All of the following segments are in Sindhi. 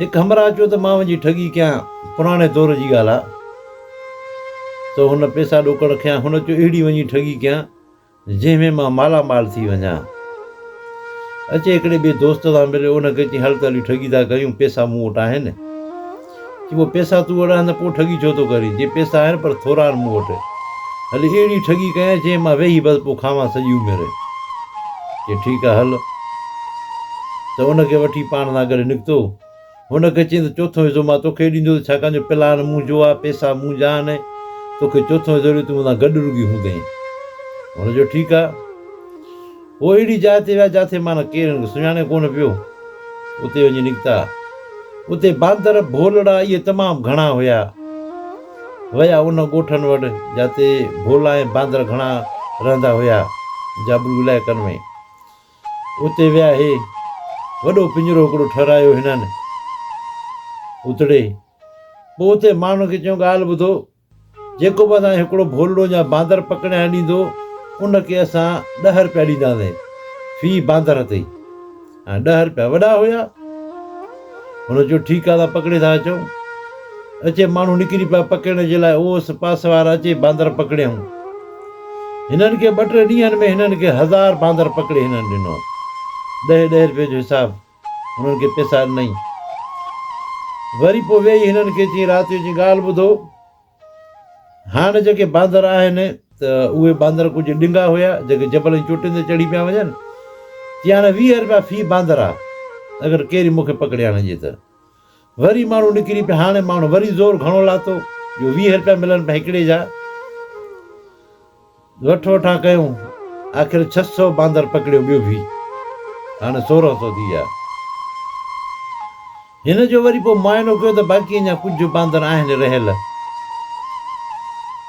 هڪ همراهه چيو ته مان وڃي ٺڳي ڪيان، پراڻي دور جي ڳالهه آ. ته هن پئسا ڏوڪڙ کنيا، هن چيو اهڙي وڃي ٺڳي ڪيان، جنهن ۾ مان مالا مال ٿي وڃان. اچي هڪڙي ٻئي دوست سان مليو، ان کي چيائين هل ته هلي ٺڳي ٿا ڪريون، پئسا مون وٽ آهن. چي پوء پئسا تو وٽ آهن ته پوء ٺڳي ڇو ٿو ڪرين؟ چي پئسا آهن پر ٿورا آهن مون وٽ. هلي اهڙي ٺڳي ڪيان جنهن مان ويهي بس پوء کاوان سڄي عمر. چي ٺيڪ آهي هل. ته ان کي وٺي پاڻ سان گڏ نڪتو. هن کي چيائين ته چوٿون حصو مان توکي ڏيندس، ڇاڪاڻ جو پلان منهنجو آهي، پئسا منهنجا آهن، توکي چوٿون حصو ڏيندس، تون مون سان گڏ رڳي هوندين. هن چيو ٺيڪ آهي. هو اهڙي جاء تي ويا جاٿي معنيٰ ڪير هن کي سڃاڻي ڪونه پيو. اتي وڃي نڪتا. اتي باندر، ڀولڙا اهي تمام گهڻا هيا. ويا ان ڳوٺن وٽ جاتي ڀولا ۽ باندر گهڻا رهندا هيا، جابلو علائقن ۾. اتي ويا هي. وڏو پڃرو هڪڙو ٺهرايو هنن اتڙي. پوء اتي ماڻهن کي چيائون ڳالهه ٻڌو. جيڪو به اسان کي هڪڙو ڀولڙو يا باندر پڪڙي آڻي ڏيندو، ان کي اسان ڏهه رپيا ڏينداسين في باندر تي. هاڻي ڏهه رپيا وڏا هيا. هن چيو ٺيڪ آ اسان پڪڙي ٿا اچون. اچي ماڻهو نڪري پيا پڪڙڻ جي لاء اوس پاس وارا اچي باندر پڪڙيائون. هنن کي ٻه ٽي ڏينهن ۾ هنن کي هزار باندر پڪڙي هنن ڏنو. ڏهه ڏهه رپين جو حساب. هنن کي پئسا ڏنائين. وري پوء ويهي هنن کي چيائين رات جو چيائين ڳالهه ٻڌو، هاڻ جيڪي باندر آهن ته اهي باندر ڪجهه ڏنگا هيا جيڪي جبل جي چوٽين تي چڙهي پيا وڃن. چيائين هاڻي 20 رپيا في باندر آ اگر ڪير مون کي پڪڙي آڻي ڏي ته. وري ماڻهو نڪري پيا هاڻي ماڻهو وري زور گهڻو لاتو جو 20 رپيا ملن پيا هڪڙي جا. وٺ وٺان ڪيون، آخر 600 باندر پڪڙيو ٻيو ڀي، هاڻي 1600 ٿي ويا. هن جو وري پوء معائنو ڪيو ته باقي اڃا ڪجهه باندر آهن رهيل.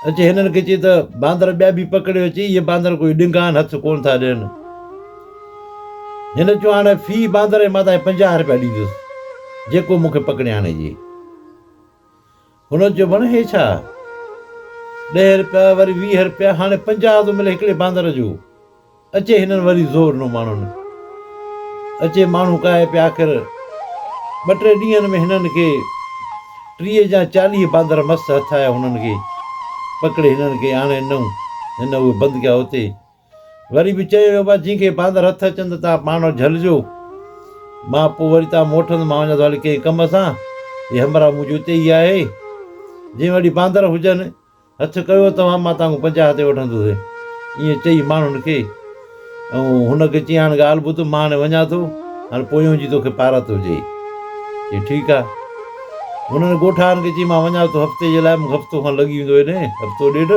اچي هنن کي چئي ته باندر ٻيا به پڪڙيو اچي، اهي باندر ڪوئي ڏنگا آهن هٿ ڪونه ٿا ڏين. هن چيو هاڻي في باندر جي مان توهان کي 50 رپيا ڏيندس، جيڪو مون کي پڪڙي آڻي ڏي. هن چيو، ڀڻ هي ڇا؟ ڏهه رپيا، وري 20 رپيا، هاڻي 50 ٿو ملي هڪڙي باندر جو. اچي هنن وري زور ڏنو ماڻهن. اچي ماڻهو ڪاهي پيا آخر ٻه ٽي ڏينهن ۾ هنن کي 30 يا 40 باندر مس هٿ آيا هنن کي پڪڙي هنن کي آڻي ڏنائون. هن اهي بند ڪيا اتي. وري به چيو ويو، بس جنهن کي باندر هٿ اچن ته توهان پاڻ وٽ جهلجو، مان پوء وري توهان موٽندس، مان وڃان ٿو هلي ڪنهن ڪم سان، هي همراهه منهنجو اتي ئي آهي، جنهن وٽ باندر هجن، هٿ ڪيو توهان، مان توهان کان 50 تي وٺندس. ائين چئي ماڻهن کي ۽ هن کي چيائين، هاڻي ڳالهه ٻڌ، مان هاڻي وڃان ٿو، هاڻي پويون جي توکي پارت هجي. چي ٺيڪ آ. هنن ڳوٺاڻن کي چيائين، مان وڃان ٿو هفتي جي لاء، مون کي هفتو کن لڳي ويندو هيڏي، هفتو ڏيڍ.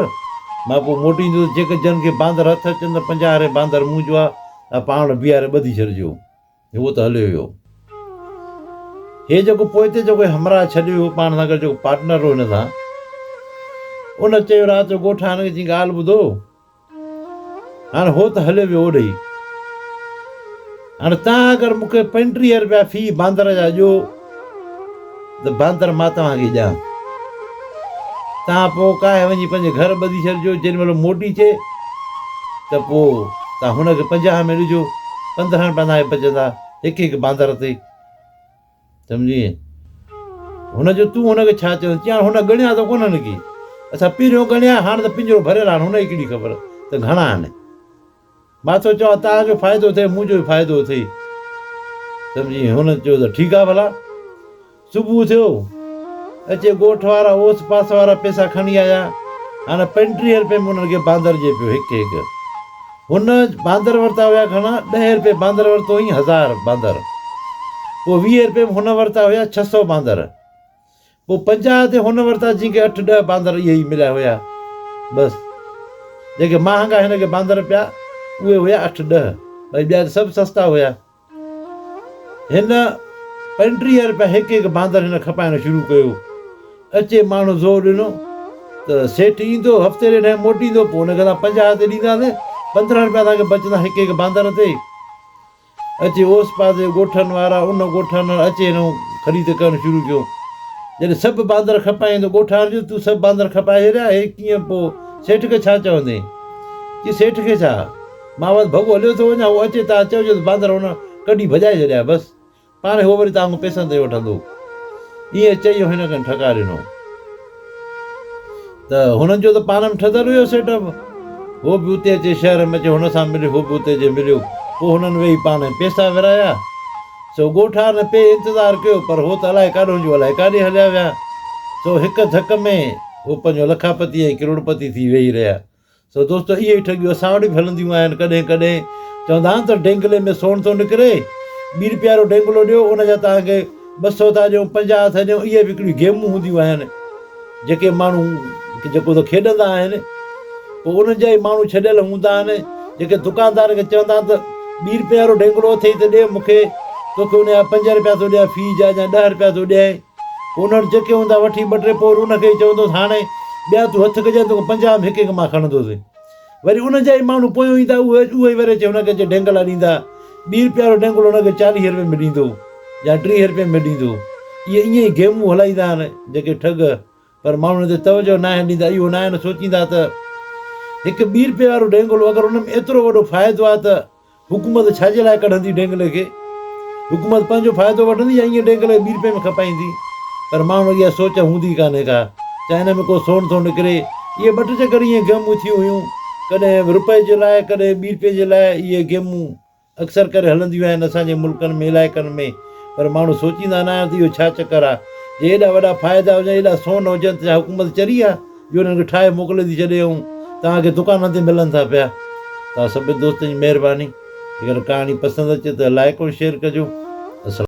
مان پوء موٽي ايندس، جيڪر جن کي باندر هٿ اچن ته 50 ري باندر منهنجو آ، ته پاڻ وٽ بيهاري ٻڌي ڇڏجو. هو ته هليو ويو. هي جيڪو پوئتي جيڪو همراهه ڇڏي ويو پاڻ سان گڏ جيڪو پارٽنر هو هن سان، ان چيو رات جو ڳوٺاڻن کي چيائين ڳالهه ٻڌو، هاڻ هو ته هليو ويو اوڏهي. هاڻ توهان اگر مون کي 35 رپيا في باندر جا ڏيو ته باندر مان توهان کي ڏيان. توهان پوء ڪاهي وڃي پنهنجي گهر ٻڌي ڇڏجو، جيڏي مهل موٽي اچي ته پوء توهان هن کي 50 ۾ ڏجو، 15 رپيا توهان کي بچندا هڪ هڪ باندر تي. سمجهين؟ هن جو تون هن کي ڇا چوندين؟ چيائين هن ڳڻيا ته ڪونهن ڪي. اسان پهريون ڳڻيا، هاڻ ته پڃرو ڀريل آهن، هن کي ڪهڙي خبر ته گهڻا آهن. مان ٿو چوان توهان جو فائدو ٿئي، منهنجو به فائدو ٿئي. سمجهين؟ هن چيو ته ٺيڪ آهي ڀلا. صبح ٿيو، اچي ڳوٺ وارا اوس پاس وارا پئسا کڻي آيا. هاڻي 35 رپين ۾ انهن کي باندر جي پيو هڪ هڪ. هن باندر ورتا هيا گهڻا؟ ڏهه رپئي باندر ورتو هئين هزار باندر. پوء 20 رپئي ۾ هن ورتا هيا 600 باندر. پوء 50 تي هن ورتا جنهن کي اٺ ڏهه باندر اهي ئي مليا هيا. بس جيڪي مهانگا هن کي باندر پيا اهي هيا اٺ ڏهه باقي ٻيا ته سڀ سستا هيا. هن 35 رپيا هڪ هڪ باندر هن کپائڻ شروع ڪيو. اچي ماڻهو زور ڏنو ته سيٺ ايندو، هفتي ڏيڍ ۾ موٽي ايندو، پوء هن کي اسان 50 تي ڏينداسين، 15 رپيا اسان کي بچندا هڪ هڪ باندر تي. اچي اوس پاس جي ڳوٺن وارا، ان ڳوٺن وارا اچي هن خريد ڪرڻ شروع ڪيو. جڏهن سڀ باندر کپايائين ته ڳوٺاڻن چيو، تون سڀ باندر کپائي ڇڏيا، هي ڪيئن پوء سيٺ کي ڇا چوندين؟ چي سيٺ کي ڇا؟ مان بس ڀڳو هليو ٿو وڃان، هو اچي تان چئجو ته باندر هن ڪڍي ڀڄائي ڇڏيا، بس پاڻ هو وري توهان کان پئسن تي وٺندو. ائين چئي هن کين ٺڪاء ڏنو ته هنن جو ته پاڻ ۾ ٺهيل هيو سيٽ اپ. هو به اتي اچي شهر ۾ اچي هن سان مليو، هو به اتي اچي مليو. پوء هنن ويهي پاڻ ۾ پيسا ورهايا. سو ڳوٺارن پئي انتظار ڪيو پر هو ته الائي ڪاڏهون جو الائي ڪاڏي هليا ويا. سو هڪ ڌڪ ۾ هو پنهنجو لکاپتي ۽ ڪروڙپتي ٿي ويهي رهيا. سو دوستو اهي ئي ٺڳيون اسان وٽ به هلنديون آهن ڪڏهن ڪڏهن چوندا آهن ته ڊينگلي ۾ سون ٿو نڪري ٻي رپيا وارو ڊينگلو ڏيو ان جا توهان کي 200 ٿا ڏيون 50 ٿا ڏيون اهي به هڪڙيون گيمون هونديون آهن جيڪي ماڻهو جيڪو ته کيڏندا آهن پوء انهن جا ئي ماڻهو ڇڏيل هوندا آهن جيڪي دڪاندار کي چوندا آهن ته ٻي رپيا وارو ڊينگلو اٿئي ته ڏي مون کي توکي ان جا 5 رپيا ٿو ڏيان في جا يا 10 رپيا ٿو ڏيان ان وٽ جيڪي هوندا وٺي ٻه ٽي پور ان کي ئي چوندو هوس هاڻي ٻيا تون هٿ ڪجانء توکان 50 ۾ هڪ هڪ مان کڻندوس. وري ان جا ئي ماڻهو پويون ايندا اهي اهي ئي وري اچي هن کي اچي ڍينگلا ڏيندا. ٻي رپيا وارو ڍينگلو هن کي 40 رپين ۾ ڏيندو يا 30 رپين ۾ ڏيندو. اهي ائين ئي گيمون هلائيندا آهن جيڪي ٺڳ پر ماڻهو ان تي توجهه ناهن ڏيندا اهو ناهن سوچيندا ته هڪ ٻي رپئي وارو ڍينگلو اگر ان ۾ ايترو وڏو فائدو آهي ته حڪومت ڇا جي لاء ڪڍندي ڊينگلي کي؟ حڪومت پنهنجو فائدو وٺندي يا ائين ڊينگلي کي ٻي رپئي ۾ کپائيندي؟ پر ماڻهن کي اها سوچ هوندي ڪانهي ڪا ته ان ۾ ڪو سون ٿو نڪري. اهي ٻه ٽي چڪر ائين گيمون ٿيون هيون. ڪڏهن رپئي جي لاء ڪڏهن ٻي رپئي جي لاء اهي گيمون اڪثر ڪري هلنديون آهن اسان جي ملڪن ۾ علائقن ۾ پر ماڻهو سوچيندا نه آهن ته اهو ڇا چڪر آهي. جي ايڏا وڏا فائدا هجن ايڏا سون هجن ته ڇا حڪومت چري آهي؟ جو انهن کي ٺاهي موڪلي ٿي ڇڏي ۽ توهان کي دڪانن تي ملن ٿا پيا. توهان سڀني دوستن جي مهرباني. جيڪڏهن ڪهاڻي پسند اچي ته لائيڪ ۽ شيئر ڪجو.